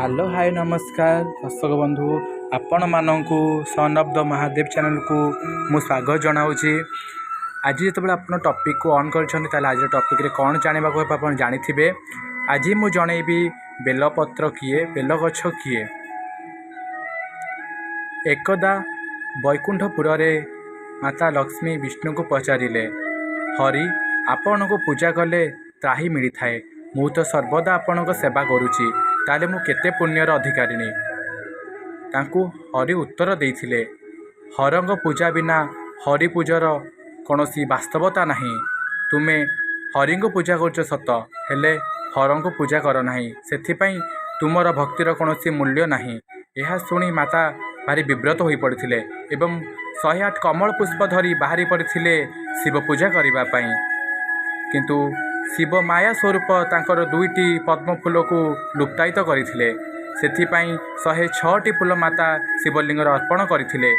Hello, ହାଏ, ନମସ୍କାର ଦର୍ଶକ ବନ୍ଧୁ। ଆପଣମାନଙ୍କୁ ସନ୍ ଅଫ୍ the Mahadev ଚ୍ୟାନେଲକୁ ମୁଁ ସ୍ୱାଗତ ଜଣାଉଛି। ଆଜି ଯେତେବେଳେ ଆପଣ ଟପିକ୍କୁ ଅନ୍ କରିଛନ୍ତି, ତାହେଲେ ଆଜିର ଟପିକ୍ରେ କ'ଣ ଜାଣିବାକୁ ହେବ ଆପଣ ଜାଣିଥିବେ। ଆଜି ମୁଁ ଜଣେଇବି ବେଲପତ୍ର କିଏ, ବେଲଗଛ କିଏ। ଏକଦା ବୈକୁଣ୍ଠପୁରରେ ମାତା ଲକ୍ଷ୍ମୀ ବିଷ୍ଣୁଙ୍କୁ ପଚାରିଲେ, "ହରି, ଆପଣଙ୍କୁ ପୂଜା କଲେ ତ୍ରାହି ମିଳିଥାଏ। ମୁଁ ତ ସର୍ବଦା ଆପଣଙ୍କ ସେବା କରୁଛି, ତାହେଲେ ମୁଁ କେତେ ପୁଣ୍ୟର ଅଧିକାରିଣୀ?" ତାଙ୍କୁ ହରି ଉତ୍ତର ଦେଇଥିଲେ, "ହରଙ୍କ ପୂଜା ବିନା ହରି ପୂଜାର କୌଣସି ବାସ୍ତବତା ନାହିଁ। ତୁମେ ହରିଙ୍କୁ ପୂଜା କରୁଛ ସତ, ହେଲେ ହରଙ୍କୁ ପୂଜା କର ନାହିଁ। ସେଥିପାଇଁ ତୁମର ଭକ୍ତିର କୌଣସି ମୂଲ୍ୟ ନାହିଁ।" ଏହା ଶୁଣି ମାତା ଭାରି ବିବ୍ରତ ହୋଇପଡ଼ିଥିଲେ ଏବଂ 108 କମଳ ପୁଷ୍ପ ଧରି ବାହାରି ପଡ଼ିଥିଲେ ଶିବ ପୂଜା କରିବା ପାଇଁ। କିନ୍ତୁ ଶିବ ମାୟା ସ୍ୱରୂପ ତାଙ୍କର ଦୁଇଟି ପଦ୍ମ ଫୁଲକୁ ଲୁପ୍ତାୟିତ କରିଥିଲେ। ସେଥିପାଇଁ 106ଟି ଫୁଲ ମାତା ଶିବଲିଙ୍ଗରେ ଅର୍ପଣ କରିଥିଲେ।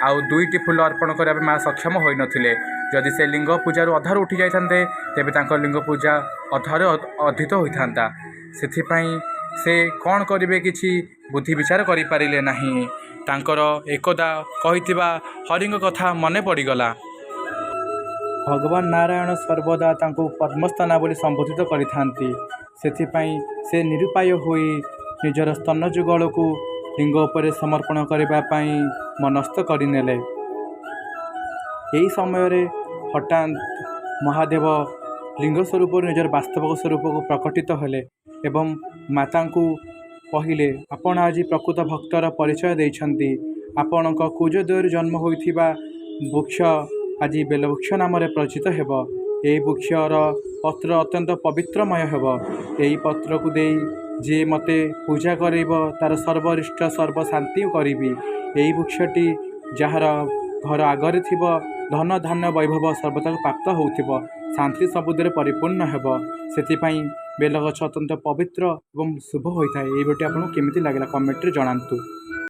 ଆଉ ଦୁଇଟି ଫୁଲ ଅର୍ପଣ କରିବା ପାଇଁ ମା ସକ୍ଷମ ହୋଇନଥିଲେ। ଯଦି ସେ ଲିଙ୍ଗ ପୂଜାରୁ ଅଧାରୁ ଉଠି ଯାଇଥାନ୍ତେ, ତେବେ ତାଙ୍କ ଲିଙ୍ଗ ପୂଜା ଅଧାରୁ ଅଧିତ ହୋଇଥାନ୍ତା। ସେଥିପାଇଁ ସେ କ'ଣ କରିବେ କିଛି ବୁଦ୍ଧି ବିଚାର କରିପାରିଲେ ନାହିଁ। ତାଙ୍କର ଏକଦା କହିଥିବା ହରିଙ୍କ କଥା ମନେ ପଡ଼ିଗଲା। ଭଗବାନ ନାରାୟଣ ସର୍ବଦା ତାଙ୍କୁ ପଦ୍ମସ୍ତନା ବୋଲି ସମ୍ବୋଧିତ କରିଥାନ୍ତି। ସେଥିପାଇଁ ସେ ନିରୁପାୟ ହୋଇ ନିଜର ସ୍ତନ ଯୁଗଳକୁ ଲିଙ୍ଗ ଉପରେ ସମର୍ପଣ କରିବା ପାଇଁ ମନସ୍ଥ କରିନେଲେ। ଏହି ସମୟରେ ହଠାତ୍ ମହାଦେବ ଲିଙ୍ଗ ସ୍ୱରୂପରୁ ନିଜର ବାସ୍ତବିକ ସ୍ୱରୂପକୁ ପ୍ରକଟିତ ହେଲେ ଏବଂ ମାତାଙ୍କୁ କହିଲେ, "ଆପଣ ଆଜି ପ୍ରକୃତ ଭକ୍ତର ପରିଚୟ ଦେଇଛନ୍ତି। ଆପଣଙ୍କ କୁଜଦ୍ୱୟରୁ ଜନ୍ମ ହୋଇଥିବା ବୃକ୍ଷ ଆଜି ବେଲବୃକ୍ଷ ନାମରେ ପରିଚିତ ହେବ। ଏହି ବୃକ୍ଷର ପତ୍ର ଅତ୍ୟନ୍ତ ପବିତ୍ରମୟ ହେବ। ଏହି ପତ୍ରକୁ ଦେଇ ଯିଏ ମୋତେ ପୂଜା କରିବ, ତା'ର ସର୍ବରିଷ୍ଟ ସର୍ବଶାନ୍ତି କରିବି। ଏହି ବୃକ୍ଷଟି ଯାହାର ଘର ଆଗରେ ଥିବ, ଧନ ଧାନ୍ୟ ବୈଭବ ସର୍ବତାକୁ ପ୍ରାପ୍ତ ହେଉଥିବ, ଶାନ୍ତି ସମୃଦ୍ଧିରେ ପରିପୂର୍ଣ୍ଣ ହେବ।" ସେଥିପାଇଁ ବେଲଗଛ ଅତ୍ୟନ୍ତ ପବିତ୍ର ଏବଂ ଶୁଭ ହୋଇଥାଏ। ଏହି ଭିଡ଼ିଓଟି ଆପଣଙ୍କୁ କେମିତି ଲାଗିଲା, କମେଣ୍ଟରେ ଜଣାନ୍ତୁ।